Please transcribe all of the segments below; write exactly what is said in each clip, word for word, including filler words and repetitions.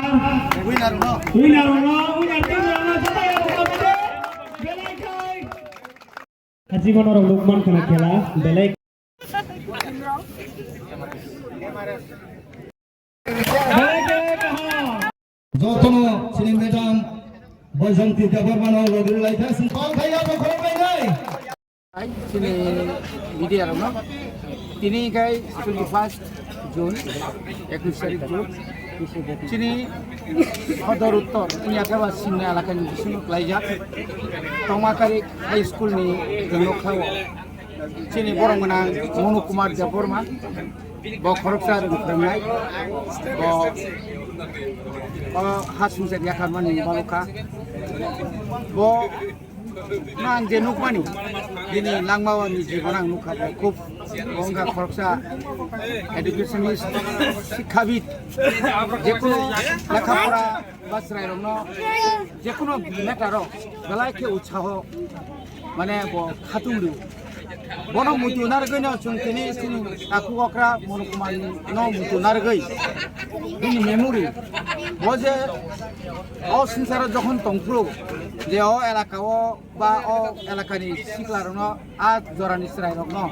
Winner no, winner no, winner team no, no, joto ya, joto ya. Belai kai. Haji mono rok lukman khana khela, belai. Belai kai kaha. Jotono chini madam Baijanti Debbarmano logri laikha sing pal thaiya bo khorok lainai. Hai, chini media rokno. Tini khai twenty first June, ekwis tarik June. Chini Sodor Uttor, Niyakhaba Simna elakani bisingo klaijak. Tongma Karik High School ni rwnokha o. Chini borok gwnang Monu Kumar Debbarma. Bo khoroksa rwng phrwngnai. Bo, o ha sumsok yakharmani balokha. Bo no ang je nukmani, bini langmao ni jibon ang nukha, bo khub bo wngkha khoroksa educationist, sikhabit, jekunu lekha pora ba chwrairokno jekunu matter o belai khe utsaho, mane, bo khatung rio. Bono muitu narwgwino chwng tini chini takhuk okra Monu Kumar no muitu narwgwi bini memory bo je o swngcharo jokhon tongphuru je o elaka o ba o elakani siklarokno, a jorani chwrairokno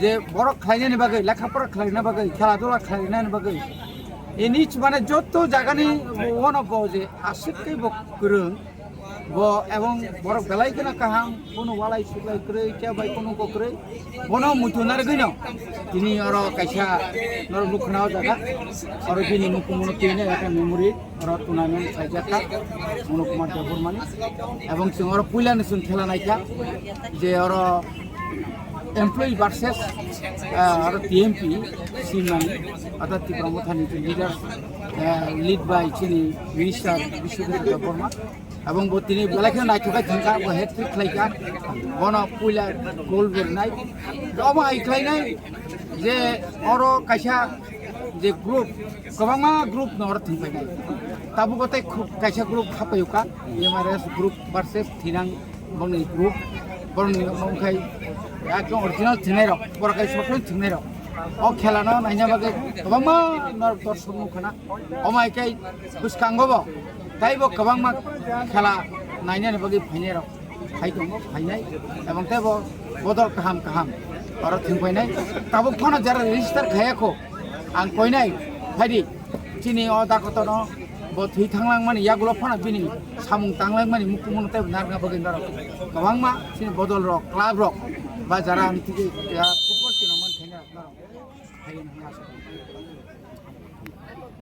je borok khlainani bagwi, lekha pora khlaina bagwi, khela dula khlainani bagwi, ini mane joto jagani bono bo je aswk khe bo kwrwng, bo ebong borok belai kheno kaham, kono walai suklai kwrwi, khe bai kono kokrwi, bono muitu narwgwino tini oro kaisa norok nukha o jaga, oro bini mukumuno twino ekta memory. Oro tournament khlaijak kha Monu Kumar Debbarmani, ebong chwng oro puilano chwng khela naikha je oro employee versus, ah, oro T M P Simnani, orthat Tipra Mothani leader, ah, lead by chini minister Biswajit Debbarma, ebong bo tini belai kheno naithok khe thangkha, bo hat trick khlaikha, bono puila goal bo rwnai, omo hai khlainai je oro kaisa je group, kwbangma group no oro thwngpainai. Tabuk tei khu-, kaisa group hapaiyukha, M R S group versus Thinang bongni group, borokni wngkhai ekdom original thwngnairok, borok hai software thwngnairok. O khela no naina bagwi kwbangma norok dorsok nukha na. Omo hai khe bwskango bo taibo kwbangma khela nainani bagwi phainairok phai tongo, phainai, ebong teibo bodol kaham kaham oro thwngpainai. Tabuk phano jara register khaiya kho, ang koinai, phaidi, chini o dakotono bo thwi thanglangmani, yagulo phano bini samung tanglangmani, mukumuno teibo narwkna bagwi norok kwbangma chini bodol rok, club rok, ba jara ang tigi, ya, football tino man khaina norok phai hwnwi asa.